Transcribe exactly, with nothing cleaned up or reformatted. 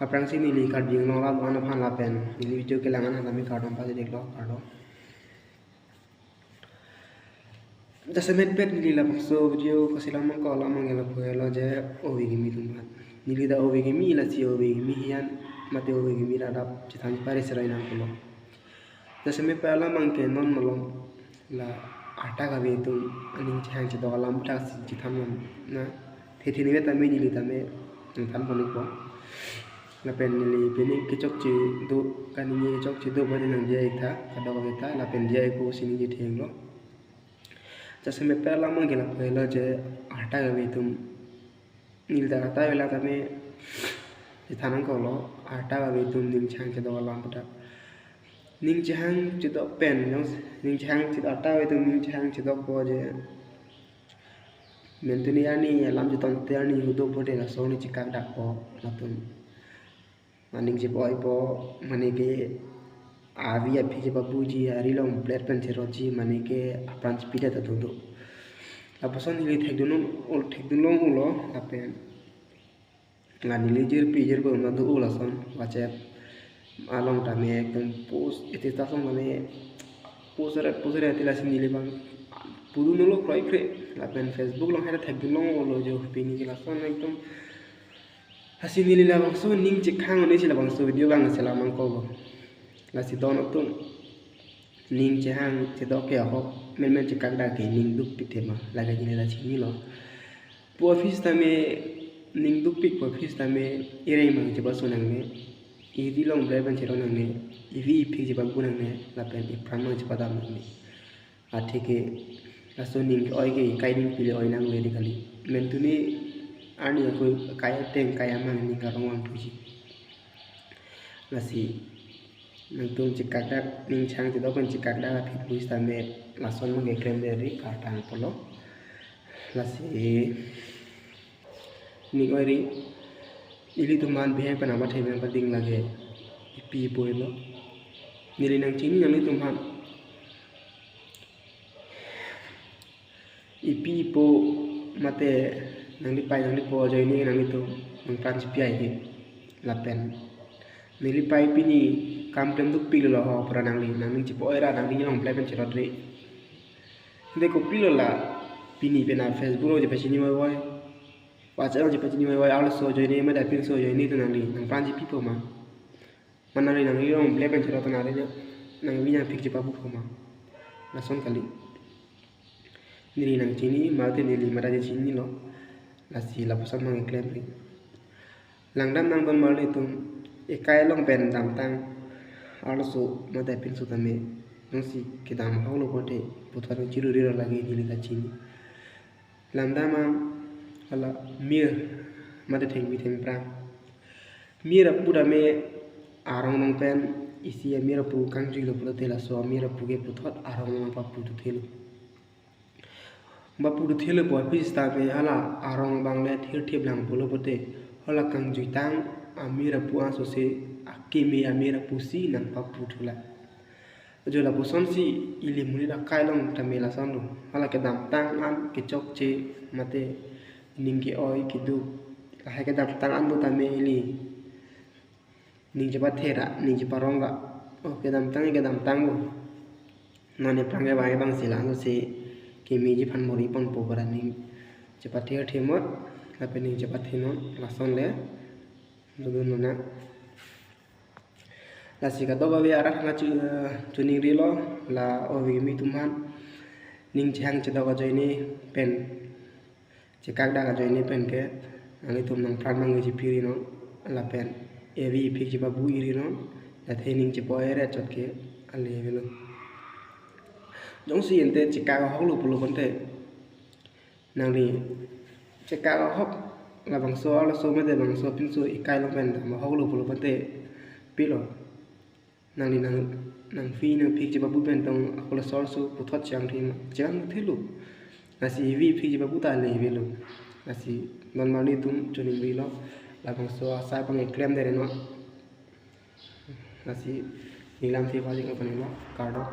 Aphrangsi neli Karbi Anglong arat aphan lapen neli video kelang an tame kardom pajir-iklo, kardom. Jasemet pet neli labangso video kaselam nangkok alam abangke lapu helo je ove kimi atum aphan. Neli ta ove kimi, lasi ove kimi hiyan mate ove kimi adap chethan pare serai nangkoklo. Jasemet pet alam abangke non malom la arta kave atum aning chehang chedok alam thaksi chethan nang na. Thethe nive tame neli tame nangthan pon-ikpo. Lapen neli pini kechokche do, kaningje kechokche do bani nangdiya-ik tha, kadokave ta, lapen diya-ikpo pusi neli thenglo. Jasemet pet alam abangke lapu helo je arta kave atum, neli ta arta kave la tame chethan nangkoklo, arta kave atum ning chehang chedok alam pu ta. Ning chehang chedok pen, jong, ning chehang chedok, arta kave atum ning chehang chedokpo je mentuni arni alam chetongte arni hudok pote laso arni chekakdakpo latum. Aning chepo-oipo, mane ke avi aphik chepabuji, ari along plate pen cherotji, mane ke apran chepidet atum do. Lapuson neli thekdun ul, thekdun long ulo, lapen la neli jirpi jirpo ma do u lason, WhatsApp along tame ekdom post, status along tame post ret, post ret, lasi neli abang pudun ulo kroikre, lapen Facebook along hera thekdun long ulo jo pini ke lason ekdom. Lasi neli labangso ning chekhang un-e si labangso video abang selam nangkoklo. Lasi don atum, ning chehang chedok ke ahok, menmen chekakdak ke ning dukpik tema, lake neli ta chinilo. Pu office tame, ning dukpik pu office tame, ireng abang chepaso nangne, iri along plate pen chero nangne, ivi iphik chepabu nangne, lapen ipran abang chepadam nangne. Atheke laso ning ke-oi ke ekai ning pile oi nang veri kali. Mentuni arni ako ekai ateng ekai amang ning karong vangthuji. Lasi nangtum chekakdak, ning chehang chedok pen chekakdak aphi pui sitame lason abangke klemdet ri kartang pulo. Lasi ning oi ri, ilitum aphan bihek pen amathe pen pading lake ipi ipo lo. Neli nangchini nanglitum aphan. Ipi ipo mate nanglipei nanglipo ajoine nanglitum nangpran chipi ai ke. Lapen nelipei pini kam klem dukpik lo ho pura nangli, nangning chepo-oi ra nangning along plate pen cherot ri. Ante kopilo la pini pen a Facebook along chepachini voi voi, WhatsApp along chepachini voi voi, arloso ajoine mate apinso ajoine atum nangli nangpran chipipo ma? Ma nangli nangning along plate pen cherot nangri na, nangvi nangphik chepabupo ma? Lason kali. Neli nangchini, mate neli mara je chinilo. Lasi lapuson abang eklem ri. Langdam nang don marli atum, ekai along pen damtang arloso mate apinso tame, nangsi kedam ahok lo pote, puthot nang chiru riro lake neli ta chini. Lamdam am hala mir mate thengpi thengphrang. Mir apu tame arong along pen isi amir apu kangjuilo pulote laso amir apu ke puthot arong along papu thuthelo. Papu thuthelo pu aphi sitame hala arong abang le thirthip lang pulo pote hala kangjuitang amir apu asose akeme amir apu si nangpapu thulo. Jo lapusonsi ili monit akai along tame lasonlo. Hala kedamtang an kechokche mate ning ke-oi keduk. Lahai kedamtang an pu tame ili ning chepathe ra, ning cheparong ra. Oh, kedamtang, kedamtang lo. Non ephrang kevang abang si la-an si kemeji aphan mori ponpo pura ning chepathe themot, lapen ning chepathe non, lason le, dodun nona. Lasi kadokave arat aphan chu-, chuning rilo, la ove kimi atum aphan ning chehang chedok ajoine pen, chekakdak ajoine pen ke, nanglitum nangpran abang chipi ri non, lapen ivi iphik chepabu ri non, la the ning chepo-oi ret chot ke ale avelo. Jongsi ante chekak ahok lo pulo pote, nangli chekak ahok, labangso arloso mate bangso apinso ekai along pen dam ahok lo pulo pote pilo. Nangli nang, nangvi nangphik chepabu pen tong ako laso arloso puthot chang thima, chang thelo. Lasi ivi iphik chepabu ta ale avelo. Lasi non marli atum chuning rilo, labangso asai abang eklem dere non. Lasi neli lamthe pajik lo panelo, kardom.